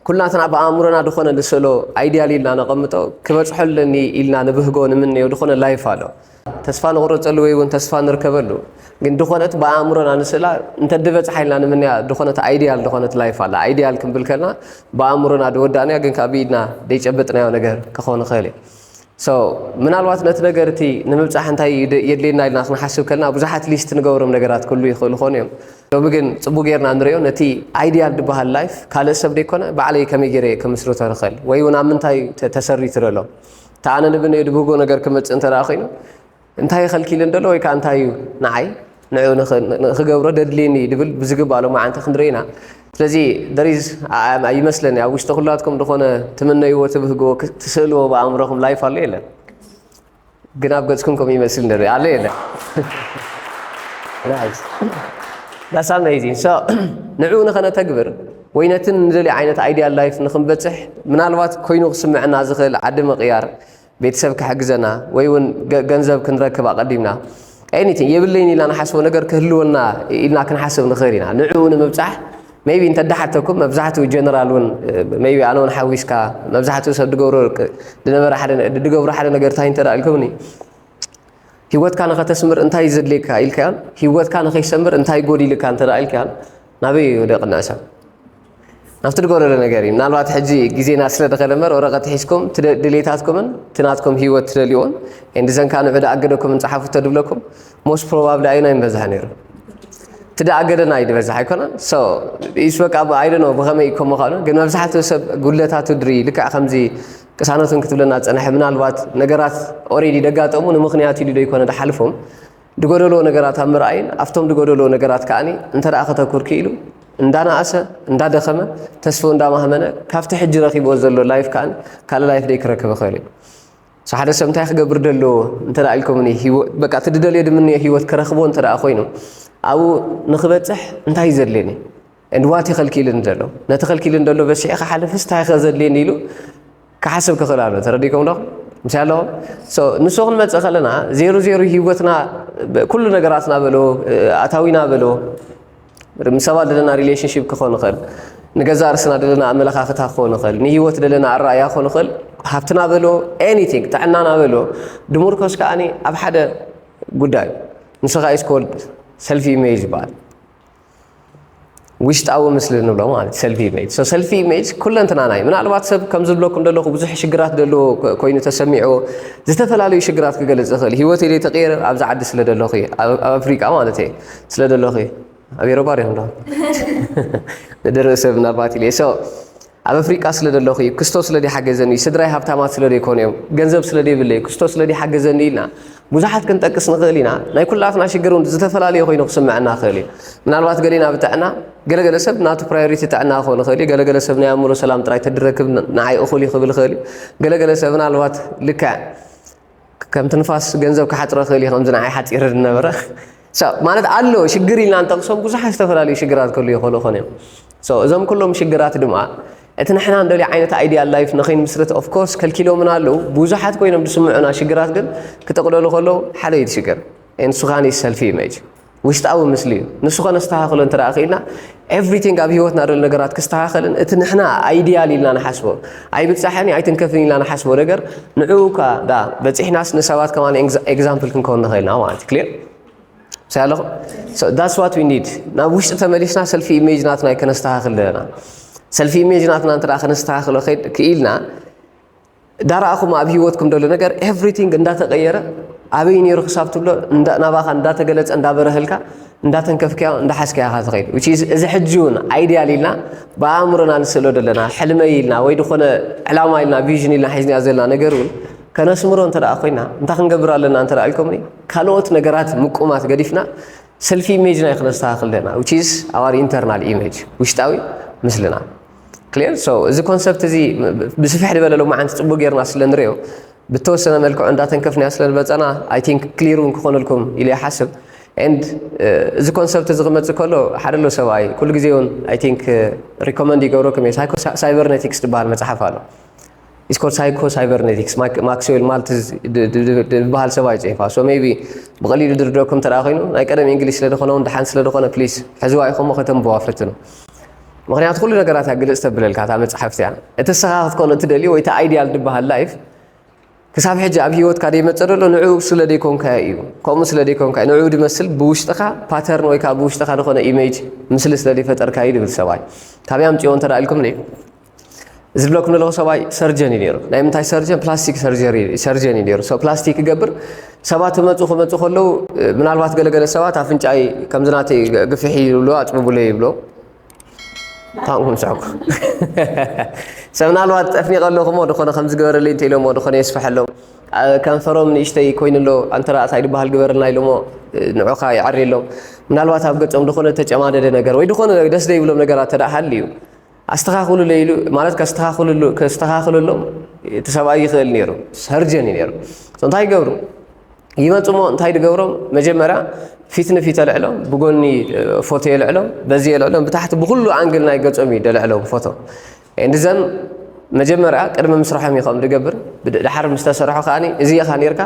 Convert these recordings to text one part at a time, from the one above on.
ኩላትና ብኣእምሮና ዝኾነ ንስእሎ ኣይዲያል ኢልና ነቐምጦ፣ ክበፅሖ ኣለኒ ኢልና ንብህጎ ንምንዮ ዝኾነ ላይፍ ኣሎ። ተስፋ ንቑረፀሉ ወይ እውን ተስፋ ንርከበሉ፣ ግን ድኾነት ብኣእምሮና ንስእላ እንተድበፅሓ ኢልና ንምንያ ድኾነት ኣይዲያል፣ ድኾነት ላይፍ ኣላ። ኣይዲያል ክንብል ከልና ብኣእምሮና ድወዳእናዮ ግን ካብ ብኢድና ደይጨበጥናዮ ነገር ክኸውን ይኽእል እዩ። So ምናልባት ነቲ ነገር እቲ ንምብፃሕ እንታይ የድልየና ኢልና ክንሓስብ ከልና ብዙሓት ሊስት ንገብሮም ነገራት ክህሉ ይኽእሉ ኾኑ እዮም። ሎሚ ግን ፅቡቅ ጌርና ንሪኦ፣ ነቲ ኣይዲያል ዝበሃል ላይፍ ካልእ ሰብ ደይኮነ ባዕለይ ከመይ ገይረ እየ ክምስርቶ ንኽእል ወይ እውን ኣብ ምንታይ ተሰሪቱ ዘሎ። እታ ኣነ ንብንዮ ድብህጎ ነገር ክመፅእ እንተ ደኣ ኮይኑ እንታይ ይኸልኪልን ደሎ ወይ ከዓ እንታይ እዩ ንዓይ ንዕኡ ንኽገብሮ ደድልየኒ ድብል ብዝግባእ ሎማዓንቲ ክንርኢ ኢና። ስለዚ ደሪዝ ይመስለኒ ኣብ ውሽጢ ኩላትኩም ዝኾነ ትምነይዎ ትብህግዎ ትስእልዎ ብኣእምሮኹም ላይፍ ኣሎ የለን። ግን ኣብ ገጽኩም ከም ይመስል ንርኢ ኣሎ የለን። That's amazing. So ንዕኡ ንኸነተግብር ወይ ነትን ንደልዮ ዓይነት ኣይዲያል ላይፍ ንኽንበጽሕ ምናልባት ኮይኑ ክስምዐና ዝኽእል ዓዲ ምቕያር ቤተሰብ ክሕግዘና ወይ እውን ገንዘብ ክንረክብ ኣቐዲምና ኤኒቲንግ የብለይን ኢልና ንሓስቦ ነገር ክህልወና ኢልና ክንሓስብ ንኽእል ኢና። ንዕኡ ንምብፃሕ ሜቢ እንተዳሓተኩም መብዛሕትኡ ጀነራል እውን ሜቢ ኣነ እውን ሓዊስካ መብዛሕትኡ ሰብ ድገብሮ ድነበረ ድገብሮ ሓደ ነገር እንታይ እንተ ኢልኩምኒ፣ ህይወትካ ንኸተስምር እንታይ ዘድልየካ ኢልካዮን ህይወትካ ንኸይሰምር እንታይ ጎዲልካ እንተ ኢልካዮን ናበይ ወደቕና ሰብ ናብቲ ድጎደሎ ነገር እዩ። ምናልባት ሕጂ ግዜና ስለ ድኸደ እምበር ወረቐት ሒዝኩም ድሌታትኩምን እቲ ናትኩም ህይወት ትደልይዎን እንድዘንካ ንዑ ድኣገደኩምን ጸሓፉ ተድብለኩም ሞስት ፕሮባብሊ ኣየናይ ምበዝሐ ነይሩ? እቲ ድኣገደና እዩ ድበዝሕ ኣይኮነን? So ኢስ በቃ ኣይደኖ ብኸመይ ከም ምዃኑ ግን መብዛሕትኡ ሰብ ጉድለታቱ ድርኢ ልክዕ ከምዚ ቅሳነቱን ክትብለና ዝጸንሐ ምናልባት ነገራት ኦሬዲ ደጋጠሙ ንምኽንያት ኢሉ ዶ ይኮነ ድሓልፎም ድጎደሎ ነገራት ኣብ ምርኣይን ኣብቶም ድጎደሎ ነገራት ከኣኒ እንተ ደኣ ከተኩር ክኢሉ እንዳነኣሰ እንዳደኸመ ተስፍኡ እንዳማህመነ ካብቲ ሕጂ ረኺብዎ ዘሎ ላይፍ ከኣኒ ካልእ ላይፍ ደይ ክረክብ ይኽእል እዩ። So ሓደ ሰብ እንታይ ክገብር ደለዎ እንተ ደኣ ኢልኩምኒ በቃ እቲ ድደልዮ ድምንዮ ህይወት ክረኽቦ እንተ ደኣ ኮይኑ ኣብኡ ንኽበፅሕ እንታይ እዩ ዘድልየኒ? And what ይኸልኪልን ዘሎ ነቲ ኸልኪልን ዘሎ በሲሑ ክሓልፍስ እንታይ ከ ዘድልየኒ ኢሉ ክሓስብ ክኽእል ኣሎ። ተረዲእኩም ዶ? ምስ ኣለኹም ንሱ ክንመፅእ ከለና ዜሩ ዜሩ ህይወትና ኩሉ ነገራትና በሎ ኣታዊና በሎ ምስ ሰባት ዘለና ሪሌሽንሽፕ ክኾን ይኽእል፣ ንገዛ ርስና ዘለና ኣመለኻኽታ ክኾን ይኽእል፣ ንህይወት ዘለና ኣረኣያ ክኾን ይኽእል፣ ሃብትና በሎ ኤኒቲንግ ጥዕናና በሎ ድሙርኮስ ከኣ ኣብ ሓደ ጉዳይ ንሱ ከዓ ኢስ ኮልድ ሰልፊ ኢሜጅ ይበሃል። ውሽጣዊ ምስሊ ንብሎ ማለት ሰልፊ ኢሜጅ። So ሰልፊ ኢሜጅ ኩለንትናና እዩ። ምናልባት ሰብ ከም ዝብለኩም ዘለኹ ብዙሕ ሽግራት ዘለዎ ኮይኑ ተሰሚዕዎ ዝተፈላለዩ ሽግራት ክገልጽ ይኽእል። ህይወት ኢለ ተቀየረ ኣብዚ ዓዲ ስለ ደለኹ ኣብ ኣፍሪቃ ማለት እየ ስለ ደለኹ ኣብ ኤሮፓ ሪኹም ዶ ንደረሰ ምናልባት ኢለ so ኣብ ኣፍሪቃ ስለ ደለኹ እዩ ክስቶ ስለ ደይሓገዘኒ እዩ ስድራይ ሃብታማት ስለ ደይኮኑ እዮም ገንዘብ ስለ ደይብለይ ክስቶ ስለ ደይሓገዘኒ ኢልና ብዙሓት ክንጠቅስ ንኽእል ኢና። ናይ ኩላትና ሽግር እውን ዝተፈላለየ ኮይኑ ክስምዐና ክእል እዩ። ምናልባት ገሊና ብጥዕና ገለገለ ሰብ ናቱ ፕራዮሪቲ ጥዕና ክኾን ይኽእል እዩ። ገለገለ ሰብ ናይ ኣእምሮ ሰላም ጥራይ ተድረክብ ንዓይ እኹል እዩ ክብል ይኽእል እዩ። ገለገለ ሰብ ምናልባት ልክዕ ከም ትንፋስ ገንዘብ ክሓፅሮ ክእል እዩ ከምዚ ንዓይ ሓፂር ዝነበረ ማለት ኣሎ። ሽግር ኢልና ንጠቕሶም ብዙሓት ዝተፈላለዩ ሽግራት ክህሉ ይኽእሉ ይኾኑ እዮም። እዞም ኩሎም ሽግራት ድማ እቲ ንሕና እንደልዮ ዓይነት ኣይዲያል ላይፍ ንኸይንምስርት ኦፍኮርስ ከልኪሎምና ኣለዉ። ብዙሓት ኮይኖም ዝስምዑና ሽግራት ግን ክጥቕለሉ ከለዉ ሓደ እዩ እቲ ሽግር ንሱ ኻኒ ሰልፊ ኢሜጅ ውሽጣዊ ምስሊ እዩ። ንሱ ከነስተኻኽሎ እንተ ደኣ ክኢልና ኤቭሪቲንግ ኣብ ህይወትና ዘሎ ነገራት ክስተኻኸልን እቲ ንሕና ኣይዲያል ኢልና ንሓስቦ ኣይብጻሕን እዩ ኣይትንከፍን ኢልና ንሓስቦ ነገር ንዕኡ እኳ ደኣ በጺሕናስ ንሰባት ከማን ኤግዛምፕል ክንከውን ንኽእል ኢና ማለት እዩ። ክሊር ምስ ኣለኹ that's what we need። ናብ ውሽጢ ተመሊስና ሰልፊ ኢሜጅ ናትና ከነስተኻኽል ዘለና ሰልፊ ኢሜጅ ናትና እንተ ደኣ ከነስተኻኽሎ ክኢልና ዳርኣኹም ኣብ ህይወትኩም ዘሎ ነገር ኤቭሪቲንግ እንዳተቐየረ ኣበይ ነይሩ ክሳብ ትብሎ ናባኻ እንዳተገለፀ እንዳበረህልካ እንዳተንከፍካዮ እንዳሓዝካዮ ኢኻ ትኸይድ። እዚ ሕጂ እውን ኣይድያል ኢልና ብኣእምሮና ንስእሎ ዘለና ሕልመይ ኢልና ወይ ዝኾነ ዕላማ ኢልና ቪዥን ኢልና ሒዝናዮ ዘለና ነገር እውን ከነስምሮ እንተ ደኣ ኮይና እንታይ ክንገብር ኣለና እንተ ደኣ ኢልኩምኒ ካልኦት ነገራት ምቁማት ገዲፍና ሰልፊ ኢሜጅና እዩ ክነስተኻኽል ዘለና which is our internal image ውሽጣዊ ምስልና clear so እዚ ኮንሰፕት እዚ ብስፍሕ ዝበለ ሎማዓንቲ ፅቡቅ ጌርና ስለ ንሪኦ ብተወሰነ መልክዑ እንዳተንከፍናዮ ስለ ንመፀና I think clear እውን ክኾነልኩም ኢለ ይሓስብ and እዚ ኮንሰፕት እዚ ክመፅእ ከሎ ሓደ ኣሎ ሰብኣይ ኩሉ ግዜ እውን I think recommend ይገብረኩም እየ cybernetics ዝበሃል መፅሓፍ ኣሎ It's called psycho cybernetics ማክስዌል ማልትዝ ዝበሃል ሰብኣይ ፅሒፋ so maybe ብቐሊሉ ድርደኩም ተደኣ ኮይኑ ናይ ቀደም እንግሊሽ ስለ ዝኾነ እውን ደሓን ስለ ዝኾነ please ሕዝዋ ኢኹም ከተንብዋ ፈትኑ ምክንያቱ ኩሉ ነገራት እያ ግልጽ ተብለልካ እታ መጽሓፍቲ እያ። እቲ ንስኻ ክትኮኖ እትደልዮ ወይ እቲ ኣይዲያል ዝበሃል ላይፍ ክሳብ ሕጂ ኣብ ህይወትካ ደይመጸ ደሎ ንዕኡ ስለ ደይኮንካዮ እዩ። ከምኡ ስለ ደይኮንካዮ ንዕኡ ድመስል ብውሽጥኻ ፓተርን ወይ ከዓ ብውሽጥኻ ዝኾነ ኢሜጅ፣ ምስሊ ስለ ደይፈጠርካዩ ድብል ሰብኣይ። ካበይ ኣምጽኦ እንተ ኢልኩምኒ፣ እዚ ዝብለኩም ዘለኹ ሰብኣይ ሰርጀን እዩ ነይሩ። ናይ ምንታይ ሰርጀን? ፕላስቲክ ሰርጀሪ፣ ሰርጀን እዩ ነይሩ። ሶ ፕላስቲክ ይገብር። ሰባት ክመፁ ክመፁ ከለዉ፣ ምናልባት ገለገለ ሰባት ኣፍንጫይ ከምዚ ናተይ ግፍሕ ይብሎ፣ ኣፅብቡለይ ይብሎ። ታንኩም ስሕኩ ሰብ ምናልባት ጠፍኒቐ ኣለኹሞ ድኾነ ከምዚ ግበረለይ እንተ ኢሎሞ ድኾነ የስፍሐሎም። ከንፈሮም ንእሽተይ ኮይኑ ኣሎ፣ ኣንተ ራእታይ ድበሃል ግበረልና ኢሎሞ፣ ንዑኻ ይዓርየሎም። ምናልባት ኣብ ገጾም ድኾነ ተጨማደደ ነገር ወይ ድኾነ ደስ ዘይብሎም ነገራት ተደኣ ሃልዩ ኣስተኻኽሉለይ ኢሉ ማለት ከስተኻኽሉሉ-፣ ከስተኻኽሉሎም እቲ ሰብኣይ ይኽእል ነይሩ። ሰርጀን እዩ ነይሩ። So እንታይ ይገብሩ? ይመጹሞ እንታይ ድገብሮም? መጀመርያ ፊት ንፊት የልዕሎም፣ ብጎኒ ፎቶ የልዕሎም፣ በዚ የልዕሎም፣ ብታሕቲ ብኹሉ ኣንግል ናይ ገጾም እዩ ደልዕሎም ፎቶ። And then መጀመርያ ቅድሚ ምስርሖም እዩ ከም ድገብር፣ ብድ-፣ ድሓር ምስ ተሰርሖ ከኣኒ እዚ ኢኻ ነይርካ፣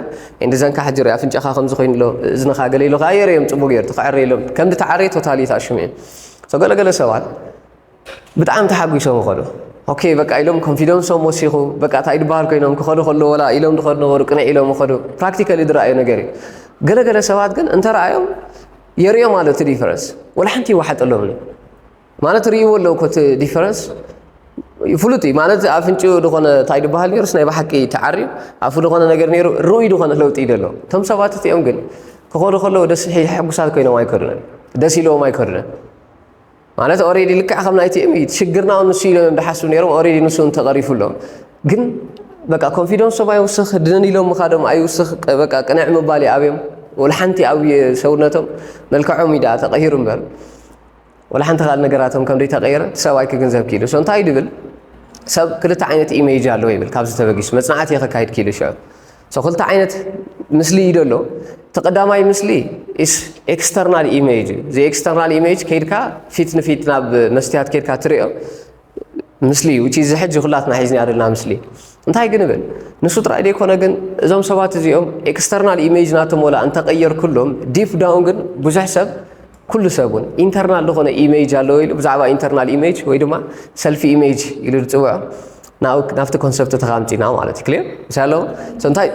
and then ካ ሕጂ ርኢ ኣፍንጫኻ ከምዚ ኮይኑ ኣሎ፣ እዝንኻ ገለ ኢሉ ከኣ የርእዮም ጽቡቅ ገይሩ፣ ትኽዕረ ኢሎም፣ ከም ድተዓረየ ቶታሊ ተኣሽሙ እዮም። So ገለ ገለ ሰባት ብጣዕሚ ተሓጒሶም ይኸዱ። ኦኬ በቃ ኢሎም ኮንፊደንሶም ወሲኹ፣ በቃ እንታይ ድበሃል ኮይኖም ክኸዱ ከለዉ ወላ ኢሎም ድኸዱ ነበሩ፣ ቅንዕ ኢሎም ይኸዱ። ፕራክቲካሊ ድረኣዩ ነገር እዩ። ገለ ገለ ሰባት ግን እንተ ረኣዮም የርእዮም ኣሎ እቲ ዲፈረንስ። ወላ ሓንቲ ይወሓጠሎምን እዩ። ማለት ርእይዎ ኣለዉ እኮ እቲ ዲፈረንስ ፍሉጥ እዩ። ማለት ኣፍንጭኡ ድኾነ እንታይ ድበሃል ነይሩስ ናይ ብሓቂ ተዓርዩ፣ ኣፉ ድኾነ ነገር ነይሩ፣ ርኡይ ድኾነ ለውጢ እዩ ደሎ። እቶም ሰባት እቲኦም ግን ክኸዱ ከለዉ ደስ ሕጉሳት ኮይኖም ኣይከዱን። ደስ ኢልዎም ኣይከዱን። ማለት ኦሬዲ ልክዕ ከም ናይቲ እምኒ ሽግርና እውን ንሱ ኢሎም እዮም ድሓስቡ ነይሮም። ኦሬዲ ንሱ እውን ተቐሪፉ ኣሎ። ግን በቃ ኮንፊደንሶም ኣይውስኽ፣ ድንን ኢሎም ምኻዶም ኣይውስኽ፣ በቃ ቅንዕ ምባል ይኣብዮም። ወላ ሓንቲ ኣብ ሰውነቶም መልክዖም እዩ ደኣ ተቐይሩ እምበር ወላ ሓንቲ ካልእ ነገራቶም ከም ዘይተቐየረ እቲ ሰብኣይ ክግንዘብ ክኢሉ። So እንታይ ድብል ሰብ ክልተ ዓይነት ኢሜጅ ኣለዎ ይብል ካብዚ ተበጊሱ መጽናዕቲ እየ ከካይድ ክኢሉ ሽዑ። So ክልተ ዓይነት ምስሊ እዩ ደሎ። እቲ ቀዳማይ ምስሊ is external image እዩ። እዚ ኤክስተርናል ኢሜጅ ከይድካ ፊት ንፊት ናብ መስትያት ከይድካ ትርእዮ ምስሊ እዩ። Which is ሕጂ ኩላትና ሒዝና ዘለና ምስሊ። እንታይ ግን እብል ንሱ ጥራይ ደይኮነ ግን እዞም ሰባት እዚኦም ኤክስተርናል ኢሜጅ ናቶም ወላ እንተቐየርኩሎም ዲፕ ዳውን ግን ብዙሕ ሰብ ኩሉ ሰብ እውን ኢንተርናል ዝኾነ ኢሜጅ ኣለዎ ኢሉ ብዛዕባ ኢንተርናል ኢሜጅ ወይ ድማ ሰልፊ ኢሜጅ ኢሉ ዝፅውዖ ናብኡ ናብቲ ኮንሰፕት ተኻምፂና ማለት እዩ። ክሊር ምስ ኣለዎ እንታይ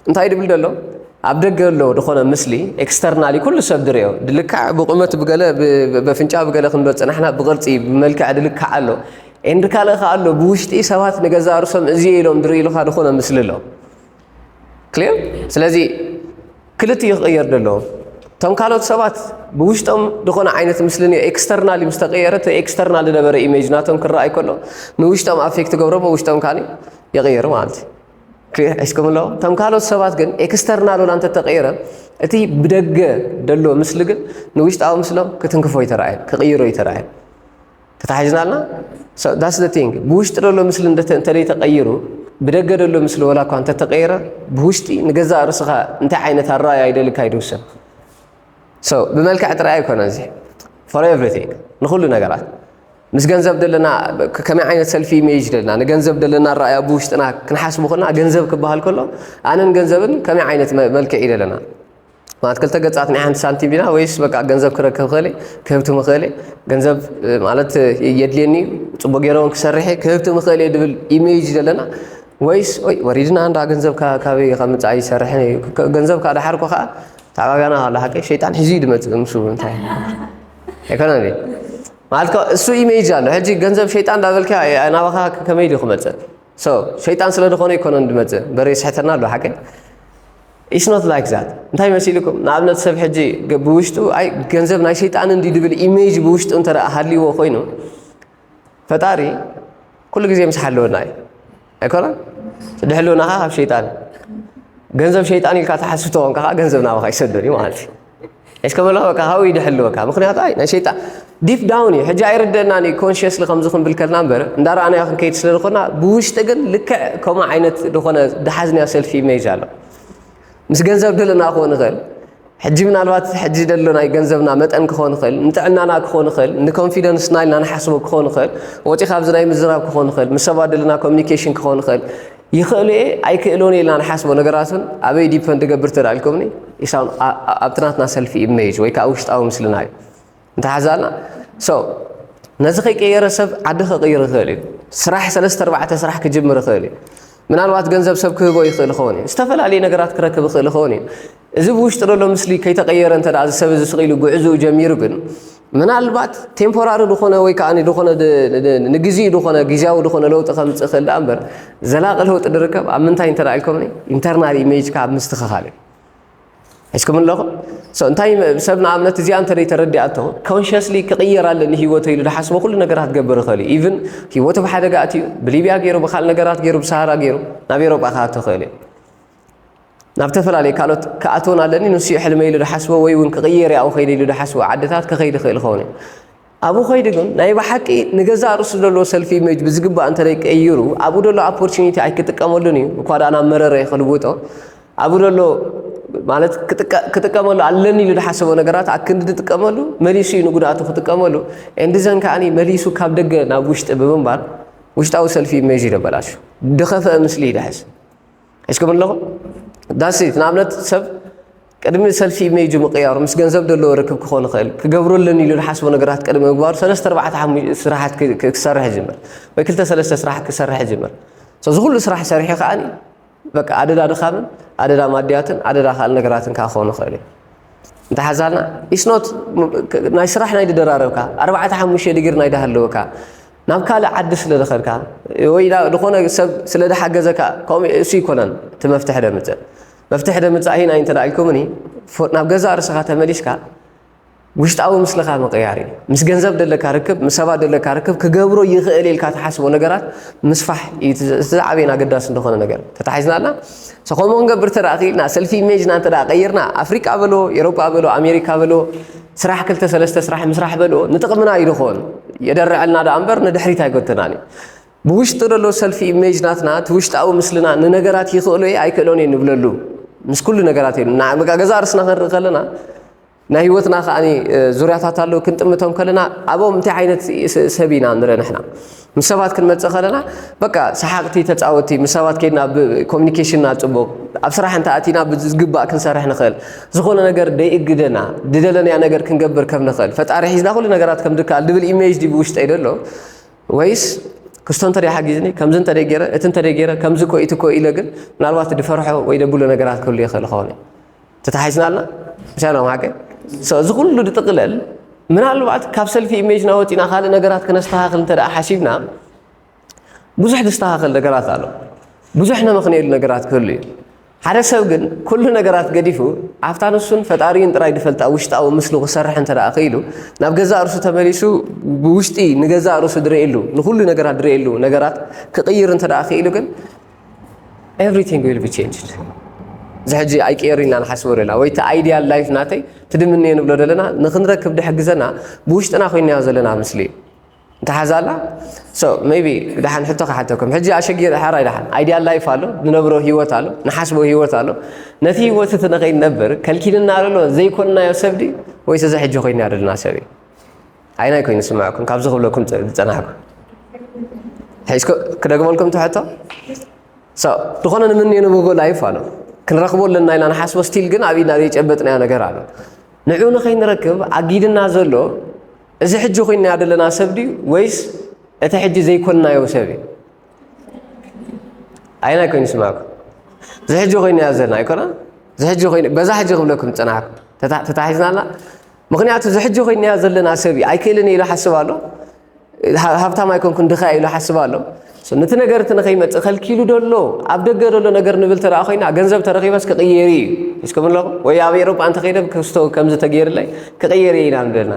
እንታይ ድብል ደሎ ኣብ ደገ ኣሎ ዝኾነ ምስሊ ኤክስተርናሊ ኩሉ ሰብ ድርእዮ ድልካዕ ብቁመት ብገለ ብ- በፍንጫ ብገለ ክንዶ ፅናሕና ብቅርፂ ብመልክዕ ድልካዕ ኣሎ ኤንድ ካልእ ከ ኣሎ ብውሽጢ ሰባት ንገዛ ርሶም እዚ ኢሎም ድርእይሉካ ዝኾነ ምስሊ ኣሎ ክሊር ስለዚ ክልቲኡ ክቕየር ደለዎ። እቶም ካልኦት ሰባት ብውሽጦም ዝኾነ ዓይነት ምስልን ኤክስተርናል ምስ ተቐየረ እቲ ኤክስተርናል ዝነበረ ኢሜጅ ናቶም ክረኣይ ከሎ ንውሽጦም ኣፌክት ገብሮ ብውሽጦም ካኒ ይቕየሩ ማለት እዩ። ክሊር ሒዝኩም ኣለዎ። እቶም ካልኦት ሰባት ግን ኤክስተርናል ወላ እንተተቐየረ እቲ ብደገ ደሎ ምስሊ ግን ንውሽጣዊ ምስሎም ክትንክፎ ይተረኣየ ክቕይሮ ይተረኣየ። ተታሒዝናልና that's the thing ብውሽጢ ደሎ ምስሊ እንተ እንተደይ ተቐይሩ ብደገ ደሎ ምስሊ ወላ እኳ እንተተቐየረ ብውሽጢ ንገዛእ ርእስኻ እንታይ ዓይነት ኣረኣያ ይደልካ ይድውሰን። So ብመልክዕ ጥራይ ኣይኮነ እዚ for everything ንኹሉ ነገራት ምስ ገንዘብ ደለና ከመይ ዓይነት ሰልፊ ኢሜጅ ደለና ንገንዘብ ደለና ኣረኣያ ብውሽጥና ክንሓስቡ ኮና ገንዘብ ክበሃል ከሎ ኣነን ገንዘብን ከመይ ዓይነት መ- መልክዕ እዩ ደለና ማለት ክልተ ገጻት ናይ ሓንቲ ሳንቲም ዲና ወይስ በቃ ገንዘብ ክረክብ ክእል ክህብቲ ምኽእል ገንዘብ ማለት የድልየኒ ጽቡቅ ገይረውን ክሰርሕ ክህብቲ ምኽእል ድብል ኢሜጅ ዘለና ወይስ ወይ ወሪድና እንዳ ገንዘብ ካበይ ከምጻ ይሰርሕ ገንዘብ ካ ደሓርኮ ከዓ ተዓባቢያና ካላ ሓቂ ሸይጣን ሒዙ ድመጽእ ምስ እንታይ ኣይኮነን ማለት እሱ ኢሜጅ ኣሎ ሕጂ ገንዘብ ሸይጣን እንዳበልካ ናባኻ ከመይ ድዩ ክመጽእ So ሸይጣን ስለ ዝኾነ ኣይኮነን ድመጽእ በረ ይስሕተና ኣሎ ሓቂ It's not like that እንታይ መሲልኩም ንኣብነት ሰብ ሕጂ ብውሽጡ ኣይ ገንዘብ ናይ ሸይጣን እንዲ ድብል ኢሜጅ ብውሽጡ እንተ ሃልይዎ ኮይኑ ፈጣሪ ኩሉ ግዜ ምስ ሓለወና እዩ ኣይኮነን ድሕልውናኻ ካብ ሸይጣን ገንዘብ ሸይጣን ኢልካ ተሓስብ ተኾንካ ከዓ ገንዘብ ናባኻ ይሰደድ እዩ ማለት እዩ እስከ በለካ በቃ ሃው ይድሕልወካ ምክንያቱ ኣይ ናይ ሸይጣን ዲፕ ዳውን እዩ ሕጂ ኣይርደናን እዩ ኮንሽስሊ ከምዚ ክንብል ከልና እምበር እንዳረኣናዮ ክንከይድ ስለ ዝኾና ብውሽጢ ግን ልክዕ ከምኡ ዓይነት ዝኾነ ድሓዝንያ ሰልፊ ኢሜጅ ኣሎ ምስ ገንዘብ ደለና ክኾን ይኽእል ሕጂ ምናልባት ሕጂ ደሎ ናይ ገንዘብና መጠን ክኾን ይኽእል ንጥዕናና ክኾን ይኽእል ንኮንፊደንስ ናይልና ንሓስቦ ክኾን ይኽእል ወፂ ካብዚ ናይ ምዝራብ ክኾን ይኽእል ምስ ሰባት ደለና ኮሚኒኬሽን ክኾን ይኽእል ይኽእሉ እየ ኣይክእሎን እየ ኢልና ንሓስቦ ነገራት እውን ኣበይ ዲፐንድ ገብር ተዳልኩምኒ ኢሳውን ኣብቲ ናትና ሰልፊ ኢሜጅ ወይ ከዓ ውሽጣዊ ምስልና እዩ እንተሓዛልና so ነዚ ከይቀየረ ሰብ ዓዲ ከቕይር ይኽእል እዩ። ስራሕ ሰለስተ ኣርባዕተ ስራሕ ክጅምር ይኽእል እዩ። ምናልባት ገንዘብ ሰብ ክህቦ ይኽእል ይኸውን እዩ። ዝተፈላለዩ ነገራት ክረክብ ይኽእል ይኸውን እዩ። እዚ ብውሽጢ ዘሎ ምስሊ ከይተቐየረ እንተ ደኣ እዚ ሰብ እዚ ስቕ ኢሉ ጉዕዝኡ ጀሚሩ ግን ምናልባት ቴምፖራሪ ዝኾነ ወይ ከዓ ዝኾነ ድ- ድ- ንግዜኡ ዝኾነ ግዜያዊ ዝኾነ ለውጢ ከምፅእ ይኽእል ደኣ እምበር ዘላቒ ለውጢ ድርከብ ኣብ ምንታይ እንተ ደኣ ኢልኩም ኢንተርናል ኢሜጅካ ኣብ ምስትኽኻል እዩ። ሒዝኩም ኣለኹም። So እንታይ ሰብ ንኣብነት እዚኣ እንተ ተረዲኣቶ ኮንሽስሊ ክቕየር ኣለኒ ህይወተይ ኢሉ ዝሓስቦ ኩሉ ነገራት ክገብር ይኽእል እዩ። ኢቭን ህይወቱ ብሓደጋ ኣትዩ ብሊብያ ገይሩ ብካልእ ነገራት ገይሩ ብሰሃራ ገይሩ ናብ ኤሮጳ ክኣቱ ይኽእል እዩ። ናብ ዝተፈላለዩ ካልኦት ክኣትውን ኣለኒ ንሱ ይሕልመ ኢሉ ዝሓስቦ ወይ እውን ክቕየር ኣብኡ ከይደ ኢሉ ዝሓስቦ ዓድታት ክኸይድ ይኽእል ይኸውን እዩ። ኣብኡ ከይዱ ግን ናይ ብሓቂ ንገዛእ ርእሱ ዘለዎ ሰልፊ ኢሜጅ ብዝግባእ እንተ ቀይሩ ኣብኡ ዘሎ ኦፖርቹኒቲ ኣይክጥቀመሉን እዩ። እኳ ደኣ ናብ መረረ ክልውጦ ኣብኡ ዘሎ ማለት ክጥቀ- ክጥቀመሉ ኣለኒ ኢሉ ዝሓሰቦ ነገራት ኣብ ክንዲ ዝጥቀመሉ መሊሱ እዩ ንጉድኣቱ ክጥቀመሉ። ኤንድዘን ከዓኒ መሊሱ ካብ ደገ ናብ ውሽጢ ብምንባር ውሽጣዊ ሰልፊ ኢሜጅ ይደበላሹ ድኸፍአ ምስሊ ይድሕዝ። ሒዝኩም ኣለኹም። ዳስ ኢት ንኣብነት ሰብ ቅድሚ ሰልፊ ኢሜጁ ምቕያሩ ምስ ገንዘብ ዘለዎ ርክብ ክኾን ይኽእል ክገብሮ ኣለኒ ኢሉ ዝሓስቦ ነገራት ቅድሚ ምግባሩ ሰለስተ ኣርባዕተ ሓሙሽተ ስራሓት ክ- ክ- ክሰርሕ ይጅምር ወይ ክልተ ሰለስተ ስራሓት ክሰርሕ ይጅምር። So እዚ ኩሉ ስራሕ ሰሪሑ ከዓኒ በቃ ኣደዳ ድኻምን ኣደዳ ማድያትን ኣደዳ ካልእ ነገራትን ከዓ ክኾን ይኽእል እዩ። እንተሓዛልና ኢስኖት ናይ ስራሕ ናይ ድደራረብካ ኣርባዕተ ሓሙሽተ ዲግሪ ናይ ድሃለወካ ናብ ካልእ ዓዲ ስለ ዝኸድካ ወይ ዳ- ዝኾነ ሰብ ስለ ዝሓገዘካ ከምኡ እሱ ይኮነን እቲ መፍትሒ ደምፅእ። መፍትሒ ደምፅእ ኣይናይ እንተ ኢልኩምኒ ፎ- ናብ ገዛእ ርእስኻ ተመሊስካ ውሽጣዊ ምስልኻ ምቕያር እዩ። ምስ ገንዘብ ደለካ ርክብ ምስ ሰባት ደለካ ርክብ ክገብሮ ይኽእል ኢልካ ትሓስቦ ነገራት ምስፋሕ እዩ እቲ እቲ ዝዓበየን ኣገዳሲ ዝኾነ ነገር ተታሒዝና ኣላ። So ከምኡ ክንገብር እንተ ደኣ ክኢልና ሰልፊ ኢሜጅና እንተ ደኣ ቀይርና ኣፍሪቃ በሎ ኤሮጳ በሎ ኣሜሪካ በሎ ስራሕ ክልተ ሰለስተ ስራሕ ምስራሕ በሎ ንጥቕምና እዩ ዝኾን። የደርዐልና ደኣ እምበር ንድሕሪት ኣይጎተናን እዩ። ብውሽጢ ዘሎ ሰልፊ ኢሜጅ ናትና እቲ ውሽጣዊ ምስልና ንነገራት ይኽእሎ እየ ኣይክእሎን እየ ንብለሉ ምስ ኩሉ ነገራት እዩ። ና- በቃ ገዛ ርስና ክንርኢ ከለና ናይ ህይወትና ከዓኒ እ፣ ዙርያታት ኣለዉ ክንጥምቶም ከለና ኣብኦም እንታይ ዓይነት ስ- ሰብ ኢና ንርኢ ንሕና ምስ ሰባት ክንመፅእ ከለና በቃ ሰሓቕቲ ተፃወቲ ምስ ሰባት ከይድና ኮሚኒኬሽንና ፅቡቕ ኣብ ስራሕ እንተ ኣቲና ብዝግባእ ክንሰርሕ ንኽእል ዝኾነ ነገር ደይእግደና ድደለናያ ነገር ክንገብር ከም ንኽእል ፈጣሪ ሒዝና ኩሉ ነገራት ከም ድከኣል ድብል ኢሜጅ ድዩ ብውሽጠይ ደሎ ወይስ ክስቶ እንተ ሓጊዝኒ ከምዚ እንተ ገይረ እቲ እንተ ገይረ ከምዚ ኮ ኢቲ ኮ ኢለ ግን ምናልባት ድፈርሖ ወይ ደብሎ ነገራት ክህሉ ይኽእል ኸውን እዩ ተታሒዝና ኣልና ምሳና ማሓቀ እዚ ኩሉ ድጥቕለል ምናልባት ካብ ሰልፊ ኢሜጅና ወፂና ካልእ ነገራት ክነስተኻኽል እንተ ሓሲብና ብዙሕ ዝስተኻኸል ነገራት ኣሎ ብዙሕ ነመኽንየሉ ነገራት ክህሉ እዩ ሓደ ሰብ ግን ኩሉ ነገራት ገዲፉ ኣብታ ንሱን ፈጣሪን ጥራይ ዝፈልጣ ውሽጣዊ ምስሉ ክሰርሕ እንተ ክኢሉ ናብ ገዛእ ርእሱ ተመሊሱ ብውሽጢ ንገዛእ ርእሱ ድርእየሉ ንኩሉ ነገራት ድርእየሉ ነገራት ክቕይር እንተ ክኢሉ ግን everything will be changed እዚ ሕጂ ኣይቅየር ኢና ንሓስቦ ዘለና ወይ እቲ ideal life ናተይ ትድምንዮ ንብሎ ዘለና ንክንረክብ ድሕግዘና ብውሽጥና ኮይናዮ ዘለና ምስሊ እዩ እንተሓዛላ so maybe ድሓን ሕቶ ክሓተኩም ሕጂ ኣሸጊር ሓራይ ድሓን ideal life ኣሎ ንነብሮ ህይወት ኣሎ ንሓስቦ ህይወት ኣሎ ነቲ ህይወት እቲ ንኸይንነብር ከልኪልና ኣሎ ዘይኮንናዮ ሰብ ድዩ ወይስ እዚ ሕጂ ኮይና ዘለና ሰብ እዩ ኣይናይ ኮይኑ ስምዕኩም ካብዚ ክብለኩም ዝፀናሕኩ ሕዝኩ ክደግመልኩም ትሕቶ ዝኾነ ንምንዮ ንብህጎ life ኣሎ ክንረኽቦ ኣለና ኢና ንሓስቦ still ግን ኣብ ኢድና ዘይጨበጥናዮ ነገር ኣሎ ንዑ ንኸይንረክብ ኣጊድና ዘሎ እዚ ሕጂ ኮይናዮ ዘለና ሰብ ድዩ ወይስ እቲ ሕጂ ዘይኮንናዮ ሰብ እዩ ኣይናይ ኮይኑ ስማዕኩ እዚ ሕጂ ኮይናዮ ዘለና ኣይኮና እዚ ሕጂ ኮይኑ በዛ ሕጂ ክብለኩም ዝፀናሕኩ ተታሒዝናላ ምክንያቱ እዚ ሕጂ ኮይናዮ ዘለና ሰብ እዩ ኣይክእልን ኢሉ ሓስብ ኣሎ ሃብታም ኣይኮንኩን ድኻ ኢሉ ሓስብ ኣሎ ነቲ ነገር እቲ ንኸይመፅእ ከልኪሉ ደሎ ኣብ ደገ ደሎ ነገር ንብል ተደኣ ኮይና ገንዘብ ተረኺበስ ክቕየር እዩ ሒዝኩም ኣለኹም ወይ ኣብ ኤሮጳ እንተኸይደ ክስቶ ከምዚ ተገይርለይ ክቕየር እየ ኢና ንብለና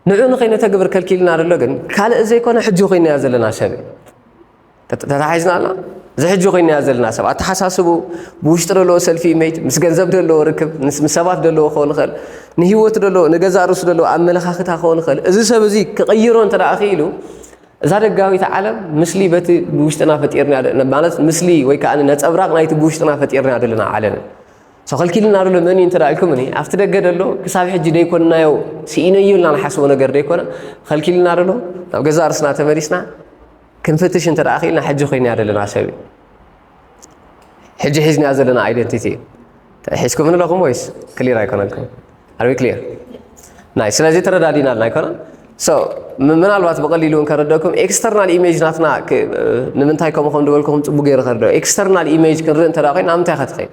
ንዑ ንኸይነተግብር ከልኪልና ደሎ ግን ካልእ ዘይኮነ ሕጂ ኮይናዮ ዘለና ሰብ እዩ ተታሒዝና ኣላ እዚ ሕጂ ኮይናዮ ዘለና ሰብ ኣተሓሳስቡ ብውሽጢ ደለዎ ሰልፊ ኢሜጅ ምስ ገንዘብ ደለዎ ርክብ ምስ ሰባት ደለዎ ክኸውን ይኽእል ንህይወቱ ደለዎ ንገዛእ ርእሱ ደለዎ ኣመለኻኽታ ክኸውን ይኽእል እዚ ሰብ እዚ ክቕይሮ እንተ ደኣ ክኢሉ እዛ ደጋዊት ዓለም ምስሊ በቲ ብውሽጥና ፈጢርና ማለት ምስሊ ወይ ከዓ ነፀብራቕ ናይቲ ብውሽጥና ፈጢርና ዘለና ዓለም ሰኸልኪልና ዶ መን እንተ ኢልኩም እኔ ኣብቲ ደገ ደሎ ክሳብ ሕጂ ደይኮንናዮ ስኢነዮ ኢልና ንሓስቦ ነገር ደይኮነ ኸልኪልና ዶ ናብ ገዛ ርስና ተመሊስና ክንፍትሽ እንተ ደኣ ኽኢልና ሕጂ ኮይና ዘለና ሰብ ሕጂ ሒዝና ዘለና ኣይደንቲቲ ሒዝኩም ኣለኹም ወይስ ክሊር ኣይኮነልኩም ኣርቢ ክሊር ናይ ስለዚ ተረዳዲና ኣለና ኣይኮነን So ምናልባት ብቐሊሉ እውን ከረደኩም external image ናትና ንምንታይ ከምኡ ከም ዝበልኩኹም ፅቡቅ ገይረ ከረደ። External image ክንርኢ እንተ ኮይና ናብ ምንታይ ከትኸይድ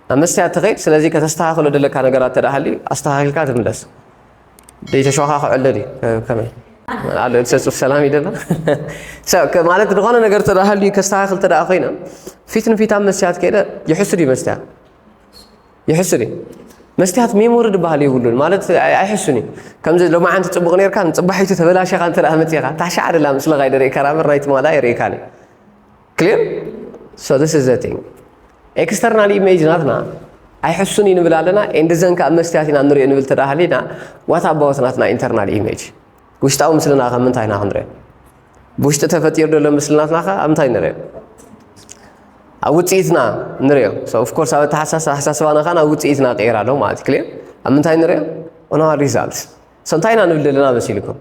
ናብ መስትያት ትኸይድ። ስለዚ ከተስተኻኽሎ ደለካ ነገራት ተደሃልዩ ኣስተኻኺልካ ትምለስ። ደይተሸኻኽዐለ ድዩ ከመይ ኣሎ ሰጹፍ ሰላም ይደላ ማለት ዝኾነ ነገር ተደሃልዩ ከስተኻኽል ተደኣ ኮይና ፊት ንፊት ኣብ መስትያት ከይደ ይሕሱ ድዩ መስትያት ይሕስን እዩ። መስትያት ሜሞሪ ዝበሃል የብሉን ማለት ኣይሕሱን እዩ። ከምዚ ሎማዓንቲ ፅቡቕ ነርካ ንፅባሒቱ ተበላሸኻ እንተ መፅኻ ታሻዕ ደላ ምስልኻ ይደርእካ ራበር ናይ ትማላ የርእካ ክሊር። So this is the thing. External image ናትና ኣይሕሱን እዩ ንብል ኣለና። ኤንድ ዘን ከዓ መስትያት ኢና ንሪኦ ንብል ተዳሃሊና ዋት ኣባወት ናትና ኢንተርናል ኢሜጅ ውሽጣዊ ምስልና ከም ምንታይ ኢና ክንሪኦ? ብውሽጢ ተፈጢሩ ዘሎ ምስልናትና ከ ኣብ ምንታይ ንሪኦ? ኣብ ውፅኢትና ንሪኦ። So of course ኣብ ኣተሓሳስባና ከዓ ናብ ውፅኢትና ቀይር ኣሎ ማለት ክሊር ኣብ ምንታይ ንሪኦ? On our results። So እንታይ ኢና ንብል ዘለና መሲልኩም?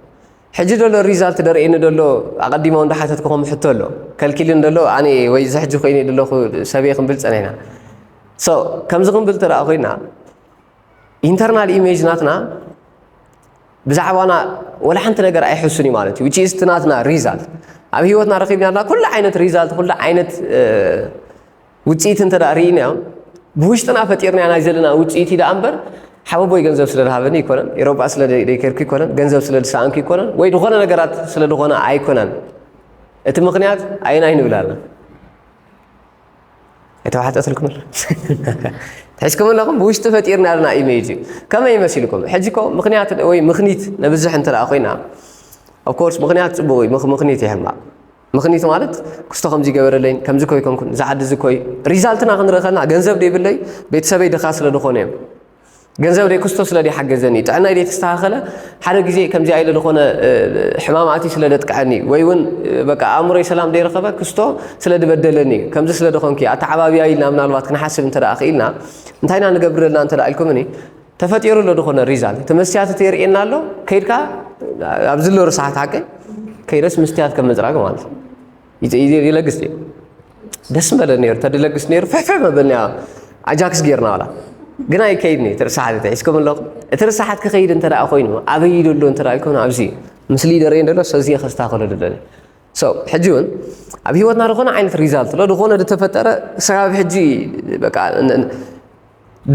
ሕጂ ደሎ ሪዛልት ደርእየኒ ደሎ ኣቐዲሞ እንዳሓተትኩኹም ሕቶ ኣሎ ከልኪልን ደሎ ኣነ ወይ እዚ ሕጂ ኮይነ ደለኹ ሰበይ ክንብል ፀኒሕና። So ከምዚ ክንብል ተደኣ ኮይና ኢንተርናል ኢሜጅ ናትና ብዛዕባና ወላ ሓንቲ ነገር ኣይሕሱን እዩ ማለት እዩ። Which is ናትና ሪዛልት ኣብ ህይወትና ረኪብና ኩሉ ዓይነት ሪዛልት ኩሉ ዓይነት ውፅኢት እንተ ርኢናዮ ብውሽጥና ፈጢርና ናይ ዘለና ውፅኢት እዩ ደኣ እምበር ሓወቦይ ገንዘብ ስለ ዝሃበኒ ይኮነን፣ ኤሮጳ ስለ ደይከድኩ ይኮነን፣ ገንዘብ ስለ ዝሰኣንኩ ይኮነን፣ ወይ ዝኾነ ነገራት ስለ ዝኾነ ኣይኮነን። እቲ ምክንያት ኣይናይ ንብል ኣለና። ኣይተዋሕጠትልኩም ኣሎ ትሒዝኩም ኣለኹም ብውሽጢ ፈጢርና ኣለና ኢሜጅ እዩ። ከመይ ይመሲልኩም? ሕጂ ኮ ምክንያት ወይ ምክኒት ነብዝሕ እንተ ደኣ ኮይና ኦፍኮርስ ምክንያት ፅቡቅ እዩ። ምክ- ምክኒት ይሕማቅ። ምክኒት ማለት ክስቶ ከምዚ ይገበረለይን ከምዚ ኮይ ኮንኩን እዚ ዓዲ እዚ ኮይ ሪዛልትና ክንርኢ ከለና ገንዘብ ደይብለይ ቤተሰበይ ድኻ ስለ ዝኾነ እዮም። ገንዘብ ደይ ክስቶ ስለ ደይሓገዘኒ ጥዕናይ ደይተስተኻኸለ ሓደ ግዜ ከምዚኣ ኢለ ዝኾነ ሕማም ኣትዩ ስለ ደጥቅዐኒ ወይ እውን በቃ ኣእምሮይ ሰላም ደይረኸበ ክስቶ ስለ ድበደለኒ እዩ። ከምዚ ስለ ድኾንኪ ኣተዓባብያ ኢልና ምናልባት ክንሓስብ እንተ ደኣ ክኢልና እንታይ ኢና ንገብር ዘለና እንተ ደኣ ኢልኩምኒ ተፈጢሩ ኣሎ ዝኾነ ሪዛልት እቲ መስትያት እቲ የርእየና ኣሎ ከይድካ ኣብዚ ኣሎ ርሳሓት ሓቀይ ከይደስ መስትያት ከም ምፅራግ ማለት እዩ። ይፅ- ይፅ- ይለግስ ድዩ? ደስ ምበለ ነይሩ ተድለግስ ነይሩ ፍሕፍሕ መበልና ኣጃክስ ጌርና ዋላ ግን ኣይከይድኒ እቲ ርሳሓት እቲ ሒዝኩም ኣለኹም እቲ ርሳሓት ክኸይድ እንተ ደኣ ኮይኑ ኣበይ ደሎ እንተ ደኣ ኢልኩም ኣብዚ እዩ። ምስሊ ደርእየን ደሎ ሰዚ ከስታኸሎ ደለኒ So ሕጂ እውን ኣብ ህይወትና ዝኾነ ዓይነት ሪዛልት ሎ ዝኾነ ዝተፈጠረ ሰባብ ሕጂ በቃ ን- ን-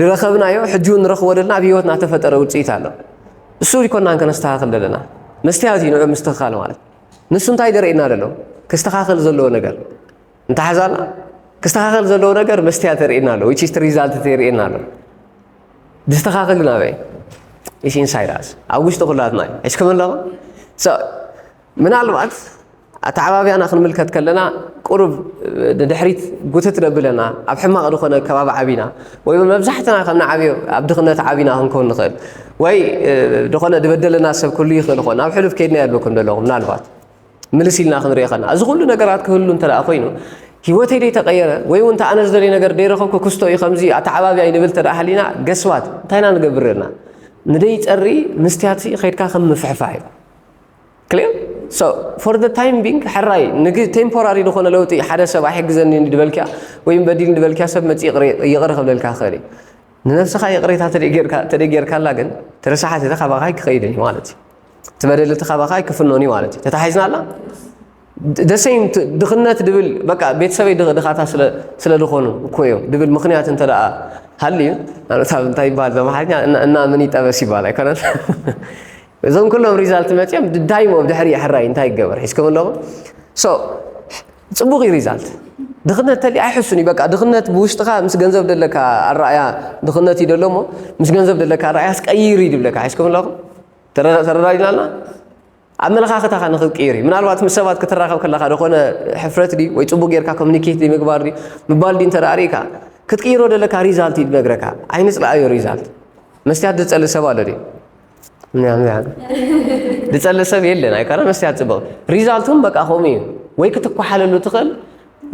ድረኸብናዮ ሕጂ እውን ንረኽቦ ዘለና ኣብ ህይወትና ተፈጠረ ውፅኢት ኣሎ። እሱ ይኮናን ከነስተኻኽል ዘለና መስትያት እዩ ንዑ ምስትኽኻል ማለት ንሱ እንታይ ደርእየና ደሎ ክስተኻኸል ዘለዎ ነገር እንተሓዛና ክስተኻኸል ዘለዎ ነገር መስትያት የርእየና ኣሎ which is ሪዛልት የርእየና ኣሎ። ድስተኻኸል ናበይ is inside us ኣብ ውሽጢ ኩላትና እዩ። ሒዝኩም ኣለኹም So ምናልባት ኣተዓባብያና ክንምልከት ከለና ቁሩብ ንድሕሪት ጉትት ነብለና ኣብ ሕማቕ ዝኾነ ከባቢ ዓቢና ወይ እውን መብዛሕትና ከም ንዓብዮ ኣብ ድኽነት ዓቢና ክንከውን ንኽእል ወይ ዝኾነ ዝበደለና ሰብ ክህሉ ይኽእል ይኾን ናብ ሕሉፍ ከይድና የልበኩም ዘለኹም ምናልባት ምልስ ኢልና ክንሪኦ ከና እዚ ኩሉ ነገራት ክህሉ እንተ ደኣ ኮይኑ ህይወተይ ደይ ተቐየረ ወይ እውን ተኣነ ዝደለይ ነገር ደይረኸብኩ ክስቶ እዩ ከምዚ ኣተዓባብያ ይንብል እንተ ደኣ ሃሊና ገስዋት እንታይ ኢና ንገብር ዘለና ንደይ ጸሪ ምስትያት ከይድካ ከም ምፍሕፋሕ እዩ ክሊር for the time being ሕራይ ንግ ቴምፖራሪ ዝኾነ ለውጢ ሓደ ሰብ ኣይሕግዘኒ ድበልኪያ ወይም በዲል ድበልኪያ ሰብ መፂ ይቕረ ክብለልካ ክእል እዩ ንነብስኻ ይቕሬታ ተደጌርካላ ግን ትርሳሓት እቲ ካባኻ ኣይክኸይድን እዩ ማለት እዩ ትበደል እቲ ካባኻ ኣይክፍኖን እዩ ማለት እዩ ተታሒዝና ኣላ ደሰይም ድኽነት ድብል በቃ ቤተሰበይ ድኻታ ስለ ዝኾኑ እኮ እዮም ድብል ምኽንያት እንተ ደኣ ሃልዩ ንኣብነት እንታይ ይበሃል በምሓርኛ እና ምን ይጠበስ ይበሃል ኣይኮነን እዞም ኩሎም ሪዛልት መፅኦም ድዳይሞ ድሕሪ ሕራይ እንታይ ይገበር ሒዝኩም ኣለኹም ፅቡቕ እዩ ሪዛልት ድኽነት ተሊ ኣይሕሱን እዩ በቃ ድኽነት ብውሽጥኻ ምስ ገንዘብ ደለካ ኣረኣያ ድኽነት እዩ ደሎ እሞ ምስ ገንዘብ ደለካ ኣረኣያ ስቀይር እዩ ድብለካ ሒዝኩም ኣለኹም ተረዳዲናልና ኣመለኻኽታኻ ንኽትቅይር እዩ ምናልባት ምስ ሰባት ክትራኸብ ከለኻ ዝኾነ ሕፍረት ድዩ ወይ ፅቡቅ ጌርካ ኮሚኒኬት ድዩ ምግባር ድዩ ምባል ድዩ እንተ ርኢካ ክትቅይሮ ደለካ ሪዛልት እዩ ድነግረካ ኣይንፅልኣዮ ሪዛልት መስትያት ዝፀልእ ሰብ ኣሎ ድዩ ዝፀልእ ሰብ የለን ኣይኮነ መስትያት ፅቡቅ ሪዛልቱን በቃ ከምኡ እዩ ወይ ክትኳሓለሉ ትኽእል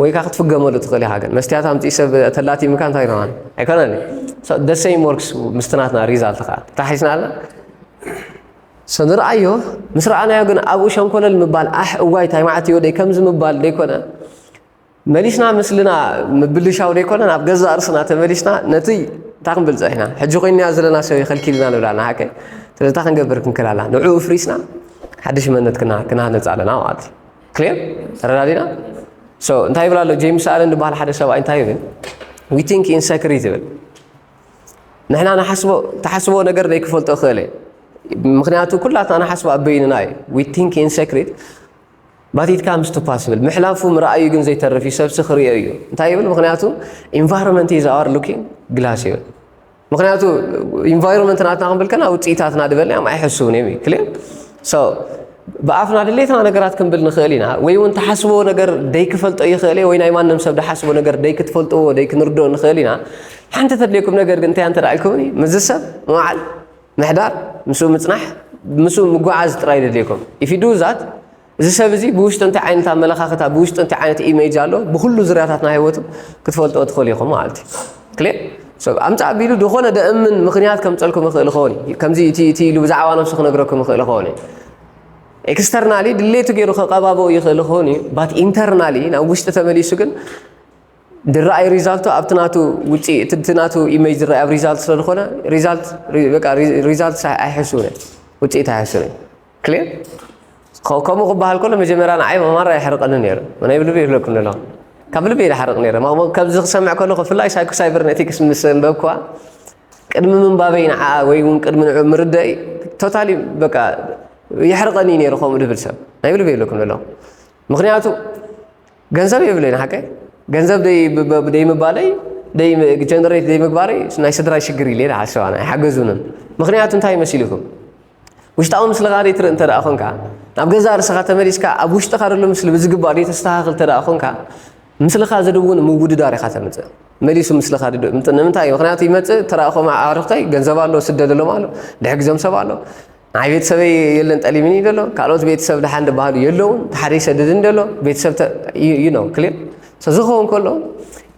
ወይ ከዓ ክትፍገመሉ ትኽእል ኢኻ ግን መስትያት ኣምፅኡ ሰብ ተላቲምካ እንታይ ይረዋን ኣይኮነን ደሰይም ወርክስ ምስትናትና ሪዛልት ከዓ ተታሒስና ኣለ ንርኣዮ ምስ ረኣናዮ ግን ኣብኡ ሸንኮለል ምባል ኣሕ እዋይ ታይ ማዓት እዮ ደይ ከምዚ ምባል ደይኮነ መሊስና ምስልና ምብልሻው ደይኮነ ናብ ገዛእ ርእስና ተመሊስና ነቲ እንታይ ክንብል ፀኒሕና ሕጂ ኮይንና ዘለና ሰብ ይኸልኪልና ንብላና ሓቀ ስለዚ እንታይ ክንገብር ክንክላላ ንዕኡ ፍሪስና ሓድሽ መንነት ክና- ክናነጽ ኣለና ማለት እዩ። ክሊር? ተረዳዲና? ሶ እንታይ ይብል ኣሎ ጄምስ ኣለን ዝበሃል ሓደ ሰብኣይ እንታይ ይብል? We think in secret ይብል። ንሕና ንሓስቦ ትሓስቦ ነገር ዘይክፈልጦ ክእል እየ። ምክንያቱ ኩላትና ንሓስቦ ኣብ በይንና እዩ። We think in secret but it comes to pass ይብል። ምሕላፉ ምርኣዩ ግን ዘይተርፍ እዩ፣ ሰብሲ ክርእዮ እዩ። እንታይ ይብል? ምክንያቱ environment is our looking glass ይብል። ምክንያቱ ኢንቫይሮንመንት ናትና ክንብል ከና ውፅኢታትና ድበልና እዮም ኣይሕሱብን እዮም ክሊር። ብኣፍና ድሌትና ነገራት ክንብል ንኽእል ኢና፣ ወይ እውን ተሓስቦ ነገር ደይክፈልጦ ይኽእል እየ፣ ወይ ናይ ማንም ሰብ ድሓስቦ ነገር ደይክትፈልጥዎ ደይክንርድኦ ንኽእል ኢና። ሓንቲ ተድልየኩም ነገር ግን እንታይ እንተ ኢልኩምኒ፣ ምስዚ ሰብ ምውዓል፣ ምሕዳር፣ ምስኡ ምፅናሕ፣ ምስኡ ምጉዓዝ ጥራይ ደድልየኩም። ኢፊ ዱ ዛት፣ እዚ ሰብ እዚ ብውሽጡ እንታይ ዓይነት ኣመለኻኽታ፣ ብውሽጡ እንታይ ዓይነት ኢሜጅ ኣሎ፣ ብኩሉ ዙርያታት ናይ ህይወቱ ክትፈልጥዎ ትኽእሉ ኢኹም ማለት እዩ። ክሊር? ኣምፃ ኣቢሉ ዝኾነ ደእምን ምኽንያት ከምፀልኩም ይኽእል ይኸውን እዩ። ከምዚ እቲ እቲ ኢሉ ብዛዕባ ነብሱ ክነግረኩም ይኽእል ይኸውን እዩ። ኤክስተርናሊ ድሌቱ ገይሩ ከቐባብኦ ይኽእል ይኸውን እዩ። ባት ኢንተርናሊ ናብ ውሽጢ ተመሊሱ ግን ድረኣይ ሪዛልቱ ኣብቲ ናቱ ውፅኢ እቲ ናቱ ኢሜጅ ዝረኣይ ኣብ ሪዛልት ስለ ዝኾነ ሪዛልት ሪዛልት ኣይሕሱብን ውፅኢት ኣይሕሱብን። ክሊር? ከምኡ ክበሃል ከሎ መጀመርያ ንዓይ መማራ የሕርቀኒ ነይሩ። ናይ ብልቢ ይብለኩም ዘለኹ፣ ካብ ልቢ ይሓርቕ ነይረ። ከምዚ ክሰምዕ ከለኹ ብፍላይ ሳይኮ ሳይበርኔቲክስ ምስ ኣንበብኩዋ ቅድሚ ምንባበይ ንዓ ወይ እውን ቅድሚ ንዑ ምርደይ ቶታሊ በቃ የሕርቐኒ ነይሩ። ከምኡ ድብል ሰብ ናይ ብልቢ ይብለኩም ዘለኹ። ምክንያቱ ገንዘብ የብለይን ሓቀይ። ገንዘብ ደይ ምባለይ ደይ ጀነሬት ደይ ምግባረይ ናይ ስድራይ ሽግር ኢለ ሓሰባ ኣይሓገዙንን። ምክንያቱ እንታይ መሲልኩም? ውሽጣዊ ምስልኻ ደይ ትርኢ እንተ ደኣ ኾንካ፣ ናብ ገዛእ ርእስኻ ተመሊስካ ኣብ ውሽጥኻ ዘሎ ምስሊ ብዝግባእ ደይ ተስተኻኽል እንተ ደኣ ኾንካ፣ ምስልኻ ዝድውን ምውድዳር ኢኻ ተምፅእ። መሊሱ ምስልኻ ድድ- ምጥ- ንምንታይ እዩ? ምክንያቱ ይመፅእ፣ ተራእኾም ኣዕርኽተይ ገንዘብ ኣሎ፣ ስደደሎም ኣሎ፣ ድሕግዞም ሰብ ኣሎ። ናይ ቤተሰበይ የለን ጠሊምኒ ደሎ፣ ካልኦት ቤተሰብ ደሓን ዝበሃሉ የለውን፣ ሓደ ይሰድድን ደሎ፣ ቤተሰብ ዩ ነው ክሊር። ዝኸውን ከሎ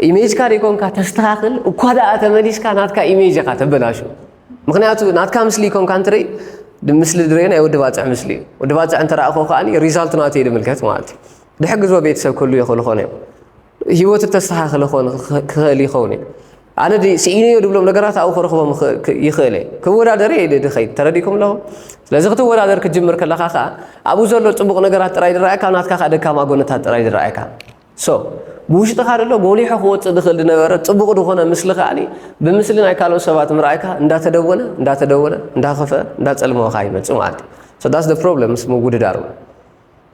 ኢሜጅካ ደይኮንካ ተስተኻኽል፣ እኳ ደኣ ተመሊስካ ናትካ ኢሜጅ ኢኻ ተበላሹ። ምክንያቱ ናትካ ምስሊ ይኮንካ እንትርኢ፣ ድ- ምስሊ ድሬ ናይ ወዲ ባፅዕ ምስሊ እዩ። ወዲ ባፅዕ እንተ ረኣኹ ከኣ ሪዛልት ናቱ እየ ድምልከት ማለት እዩ። ድሕግዝዎ ቤተሰብ ክህሉ ይኽእሉ ኾነ እዮም። ህይወቱ ተስተኻኽለ ኾን ክኽእል ይኸውን እዩ። ኣነ ድ- ስኢነዮ ድብሎም ነገራት ኣብኡ ክረኽቦም ይኽእል- ክ- ይኽእል እየ። ክወዳደር እየ ድ- ድኸይድ። ተረዲእኩም ኣለኹም? ስለዚ ክትወዳደር ክትጅምር ከለኻ ከኣ ኣብኡ ዘሎ ፅቡቕ ነገራት ጥራይ ድረኣየካ፣ ናትካ ከኣ ደካማ ጎነታት ጥራይ ድረኣየካ። ሶ ብውሽጥኻ ደሎ ጎሊሑ ክወፅእ ዝኽእል ዝነበረ ፅቡቕ ዝኾነ ምስሊ ከኣኒ ብምስሊ ናይ ካልኦት ሰባት ምርኣይካ እንዳተደወነ እንዳተደወነ እንዳኸፈ እንዳፀልመወካ ይመፅእ ማለት እዩ። So that's the problem ምስ ምውድዳር እውን።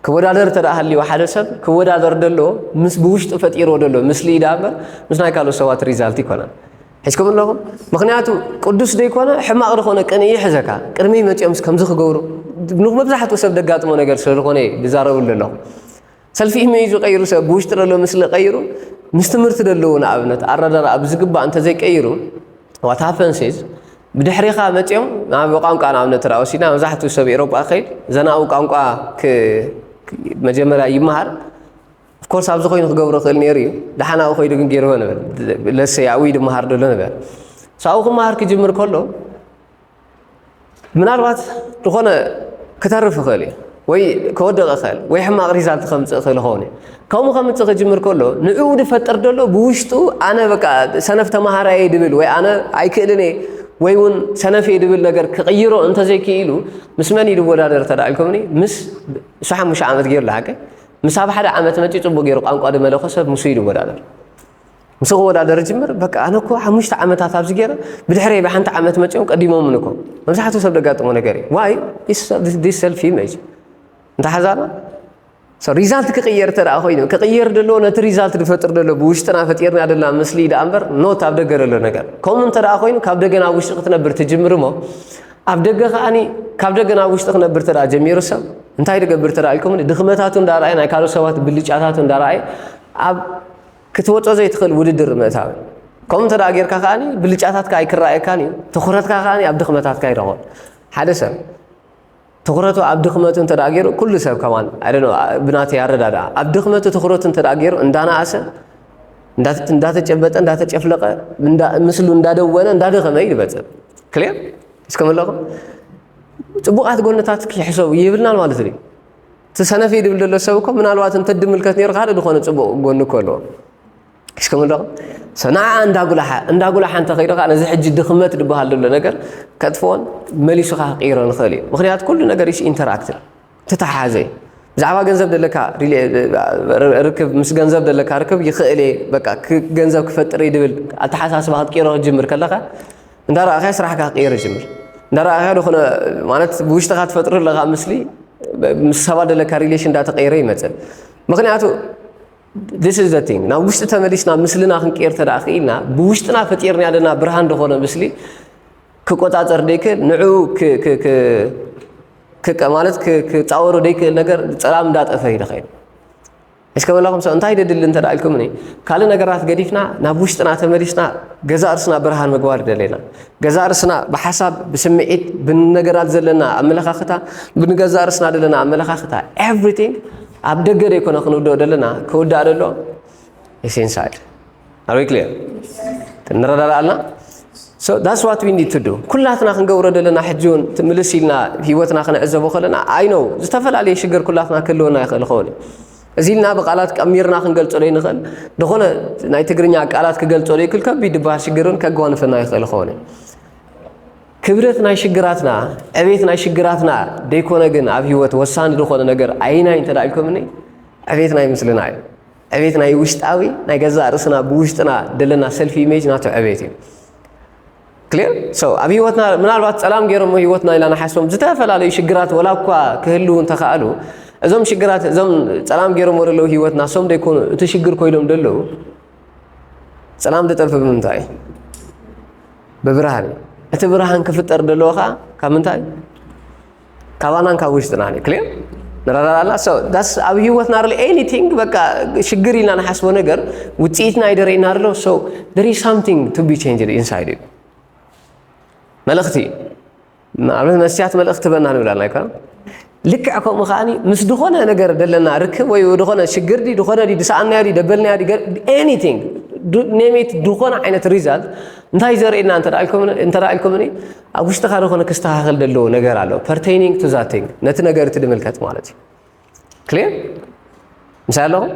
ክወዳደር እንተ ደኣ ሃልዩ ሓደ ሰብ ክወዳደር ደሎ ምስ ብውሽጡ ፈጢርዎ ደሎ ምስሊ እዩ ደኣ እምበር ምስ ናይ ካልኦት ሰባት ሪዛልት ይኮነን። ሒዝኩም ኣለኹም? ምክንያቱ ቅዱስ ዘይኮነ ሕማቕ ዝኾነ ቅንኢ ይሕዘካ። ቅድመይ መፂኦምስ ከምዚ ክገብሩ መብዛሕትኡ ሰብ ደጋጥሞ ነገር ስለ ዝኾነ እዩ ዝዛረቡ ዘለኹ። ሰልፊ ኢሜጅ ቀይሩ ሰብ ብውሽጢ ዘሎ ምስሊ ቀይሩ ምስ ትምህርቲ ደለዎ ንኣብነት ኣረዳድኣ ብዝግባእ እንተዘይቀይሩ what happens is ብድሕሪኻ መፂኦም ናብ ቋንቋ ንኣብነት ተዳ ወሲድና መብዛሕትኡ ሰብ ኤሮጳ ከይድ ዘናኡ ቋንቋ ክ- ክ- መጀመርያ ይመሃር። ኦፍኮርስ ኣብዚ ኮይኑ ክገብሮ ክእል ነይሩ እዩ። ደሓን ኣብኡ ከይዱ ግን ገይርዎ ንበል ለሰይ ኣብኡ ይድመሃር ደሎ ንበል ሳብኡ ክመሃር ክጅምር ከሎ ምናልባት ዝኾነ ክተርፍ ይኽእል እዩ ወይ ከወድቕ ይኽእል ወይ ሕማቕ ሪዛልት ከምፅእ ይኽእል ይኸውን እዩ። ከምኡ ከምፅእ ክጅምር ከሎ ንዕኡ ዝፈጥር ዘሎ ብውሽጡ ኣነ በቃ ሰነፍ ተምሃራየ ድብል ወይ ኣነ ኣይክእልን እየ ወይ እውን ሰነፍ እየ ድብል ነገር ክቕይሮ እንተዘይክኢሉ ምስ መን እዩ ዝወዳደር ተዳ ኢልኩምኒ ምስ እሱ ሓሙሽተ ዓመት ገይሩ ዝሓቀ ምስ ኣብ ሓደ ዓመት መፂ ፅቡቅ ገይሩ ቋንቋ ድመለኮ ሰብ ምስ እዩ ዝወዳደር ምስ ክወዳደር ጅምር በቃ ኣነ እኮ ሓሙሽተ ዓመታት ኣብዚ ገይረ ብድሕረይ ብሓንቲ ዓመት መፂኦም ቀዲሞምን እኮ መብዛሕትኡ ሰብ ደጋጥሞ ነገር እዩ ዋይ ዲስ ሰልፍ ኢሜጅ እንተ ሓዛና ሪዛልት ክቅየር እንተ ደኣ ኮይኑ ክቅየር ደሎ ነቲ ሪዛልት ዝፈጥር ደሎ ብውሽጥና ፈጢርና ደላ ምስሊ ደኣ እምበር ኖት ኣብ ደገ ደሎ ነገር ከምኡ እንተ ደኣ ኮይኑ ካብ ደገ ናብ ውሽጢ ክትነብር ትጅምር እሞ ኣብ ደገ ከኣኒ ካብ ደገ ናብ ውሽጢ ክነብር እንተ ደኣ ጀሚሩ ሰብ እንታይ ድገብር እንተ ደኣ ኢልኩም ድኽመታቱ እንዳረኣየ ናይ ካልኦት ሰባት ብልጫታቱ እንዳረኣየ ኣብ ክትወጾ ዘይትኽእል ውድድር ምእታው እዩ። ከምኡ እንተ ደኣ ጌርካ ከኣኒ ብልጫታትካ ኣይክረኣየካን እዩ። ትኹረትካ ከኣኒ ኣብ ድኽመታትካ ይረኾ። ሓደ ሰብ ትኹረቱ ኣብ ድኽመቱ እንተ ደኣ ገይሩ ኩሉ ሰብ ከማን I don't know ብናተይ ኣረዳድኣ ኣብ ድኽመቱ ትኹረቱ እንተ ደኣ ገይሩ እንዳነኣሰ እንዳተ- እንዳተጨበጠ እንዳተጨፍለቐ እንዳ- ምስሉ እንዳደወነ እንዳደኸመ እዩ ዝበፅእ። ክሊር እስከመለኹም ፅቡቓት ጎነታት ይሕሰቡ ይብልናል ማለት እዩ። እቲ ሰነፍ እዩ ድብል ዘሎ ሰብ እኮ ምናልባት እንተ ድምልከት ነይሩ ሓደ ዝኾነ ፅቡቕ ጎኒ እኮ ኣለዎ። እስከም ኣለኹ ሰናዓ እንዳጉላሓ እንዳጉላሓ እንተ ኸይዱ ከዓ ነዚ ሕጂ ድኽመት ዝበሃል ዘሎ ነገር ከጥፍኦን መሊሱ ከዓ ክቅይሮ ንኽእል እዩ። ምክንያቱ ኩሉ ነገር is interacted። ተተሓሓዘ። ብዛዕባ ገንዘብ ዘለካ ርክብ፣ ምስ ገንዘብ ዘለካ ርክብ ይኽእል እየ፣ በቃ ገንዘብ ክፈጥር እየ ድብል ኣተሓሳስባ ክትቀይሮ ክትጅምር ከለኻ፣ እንዳረኣኻዮ ስራሕካ ክቅየር ይጅምር። እንዳረኣኻዮ ዝኾነ፣ ማለት፣ ብውሽጥኻ ትፈጥሩ ኣለኻ ምስሊ፣ ምስ ሰባት ዘለካ ሪሌሽን እንዳተቀየረ ይመጽእ። ምኽንያቱ this is the thing፣ ናብ ውሽጢ ተመሊስና ምስልና ክንቀየር ተደኣ ክኢልና፣ ብውሽጥና ፈጢርና ዘለና ብርሃን ዝኾነ ምስሊ ክቆጻጸር ደይክእል፣ ንዕኡ ክ- ክ- ክ- ክቀ- ማለት ክ- ክጻወሮ ደይክእል ነገር ጸላም እንዳጠፈ ይደኸይድ። እስከ በላኹም ሰብ እንታይ ደድሊ እንተ ደኣ ኢልኩምኒ፣ ካልእ ነገራት ገዲፍና ናብ ውሽጥና ተመሊስና ገዛእ ርስና ብርሃን ምግባር ደለና። ገዛእ ርስና ብሓሳብ፣ ብስምዒት፣ ብነገራት ዘለና ኣመለኻኽታ፣ ብንገዛእ ርስና ዘለና ኣመለኻኽታ፣ ኤቭሪቲንግ ኣብ ደገ ደይኮነ ክንውድኦ ደለና፣ ክውዳእ ደሎ ኢንሳይድ። ኣር ዊ ክሊር? ንረዳዳኣልና? So that's what we need to do። ኩላትና ክንገብሮ ደለና። ሕጂ እውን ትምልስ ኢልና ህይወትና ክንዕዘቦ ከለና፣ I know ዝተፈላለየ ሽግር ኩላትና ክህልወና ይኽእል ይኸውን እዩ። እዚ ኢልና ብቃላት ቀሚርና ክንገልጾ ዘይንኽእል፣ ዝኾነ ናይ ትግርኛ ቃላት ክገልጾ ዘይክእል ከቢድ ዝበሃል ሽግር እውን ከጓንፈና ይኽእል ይኸውን እዩ። ክብደት ናይ ሽግራትና፣ ዕቤት ናይ ሽግራትና ደይኮነ ግን ኣብ ህይወት ወሳኒ ዝኾነ ነገር ኣይናይ እንተ ደኣ ኢልኩምኒ፣ ዕቤት ናይ ምስልና እዩ። ዕቤት ናይ ውሽጣዊ፣ ናይ ገዛእ ርእስና ብውሽጥና ደለና ሰልፍ ኢሜጅ ናቱ ዕቤት እዩ። ክሊር? So ኣብ ህይወትና ምናልባት ጸላም ገይሮሞ ህይወትና ኢልና ንሓስቦም ዝተፈላለዩ ሽግራት ወላ እኳ ክህልዉ እንተኸኣሉ፣ እዞም ሽግራት፣ እዞም ጸላም ገይሮሞ ዘለዉ ህይወትና፣ እሶም ደይኮኑ እቲ ሽግር ኮይኖም ዘለዉ። ጸላም ዝጠፍእ ብምንታይ እዩ? ብብርሃን እዩ። እቲ ብርሃን ክፍጠር ዘለዎ ኸኣ ካብ ምንታይ? ካባናን ካብ ውሽጥናን እዩ። ክሊር? ንረዳዳላ? So that's ኣብ ህይወትና ርሊ ኤኒቲንግ፣ በቃ ሽግር ኢልና ንሓስቦ ነገር ውጽኢትና ይደረየና ኣሎ። So there is something to be changed inside you። መልእኽቲ እዩ። ንኣብነት መስትያት መልእኽቲ ትበና ንብል ኣለና ኣይኮነን? ልክዕ ከምኡ ከኣኒ ምስ ዝኾነ ነገር ደለና ርክብ ወይ ዝኾነ ሽግር ድዩ፣ ዝኾነ ድዩ፣ ዝሰኣናዮ ድዩ፣ ደበልናዮ ድዩ፣ ገ- ኤኒቲንግ፣ ዱ- ኔም ኢት፣ ዝኾነ ዓይነት ሪዛልት እንታይ ዘርእየና እንተ ደኣ ኢልኩም፣ እንተ ደኣ ኢልኩምኒ፣ ኣብ ውሽጥኻ ዝኾነ ክስተኻኸል ዘለዎ ነገር ኣሎ፣ ፐርቴይኒንግ ቱ ዛት ቲንግ፣ ነቲ ነገር እቲ ድምልከት ማለት እዩ። ክሊር? ምሳይ ኣለኹም?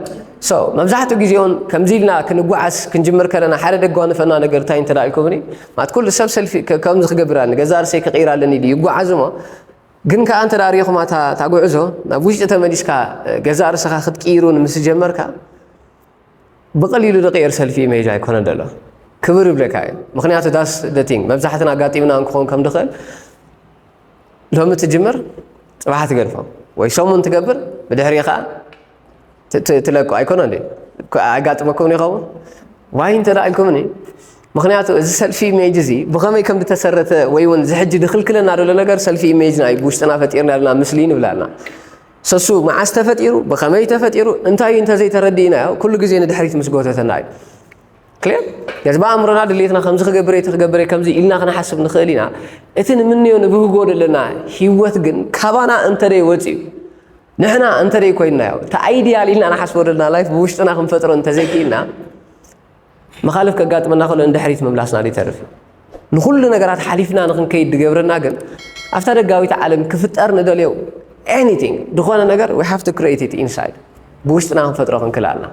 So መብዛሕትኡ ግዜ እውን ከምዚ ኢልና ክንጓዓዝ ክንጅምር ከለና፣ ሓደ ደጓንፈና ነገር እንታይ እንተ ደኣ ኢልኩምኒ፣ ማለት ኩሉ ሰብ ሰልፊ ከ- ከምዚ ክገብር ኣለኒ፣ ገዛ ርእሰይ ክቕይር ኣለኒ ኢሉ ይጓዓዝ እሞ፣ ግን ከኣ እንተ ደኣ ሪኢኹማ እታ እታ ጉዕዞ ናብ ውሽጢ ተመሊስካ ገዛ ርእስኻ ክትቅይሩ ንምስ ጀመርካ፣ ብቐሊሉ ዝቕየር ሰልፊ ኢሜጅ ኣይኮነን ዘሎ። ክብር ይብለካ እዩ። ምኽንያቱ that's the thing፣ መብዛሕትና ኣጋጢምና እንክኸውን ከም ድኽእል፣ ሎሚ ትጅምር፣ ጽባሕ ትገድፎ፣ ወይ ሰሙን ትገብር፣ ብድሕሪኡ ኸኣ ት- ት- ትለቆ ኣይኮነን ድዩ? እኮ ኣጋጥመኩም ይኸውን? ዋይ እንተ ደኣ ኢልኩምኒ፣ ምኽንያቱ እዚ ሰልፊ ኢሜጅ እዚ ብኸመይ ከም ዝተሰረተ ወይ እውን እዚ ሕጂ ድኽልክለና ዘሎ ነገር ሰልፊ ኢሜጅና እዩ፣ ብውሽጥና ፈጢርና ዘለና ምስሊ ንብላና። ሰሱ መዓስ ተፈጢሩ፣ ብኸመይ ተፈጢሩ፣ እንታይ እዩ እንተዘይተረዲእናዮ፣ ኩሉ ግዜ ንድሕሪት ምስ ጎተተና እዩ። ክሊር? ገዝ ብኣእምሮና ድሌትና ከምዚ ክገብር እየ፣ እቲ ክገብር እየ፣ ከምዚ ኢልና ክንሓስብ ንኽእል ኢና። እቲ ንምንዮ ንብህጎ ዘለና ህይወት ግን ካባና እንተ ደይወጽዩ፣ ንሕና እንተ ደይኮይንናዮ፣ እቲ ኣይዲያል ኢልና ንሓስቦ ዘለና ላይፍ ብውሽጥና ክንፈጥሮ እንተዘይክኢልና፣ መኻልፍ ከጋጥመና ከሎ ንድሕሪት ምምላስና ይተርፍ እዩ። ንኹሉ ነገራት ሓሊፍና ንኽንከይድ ዝገብረና ግን ኣብታ ደጋዊት ዓለም ክፍጠር ንደልዮ ኤኒቲንግ፣ ዝኾነ ነገር we have to create it inside፣ ብውሽጥና ክንፈጥሮ ክንክእል ኣለና።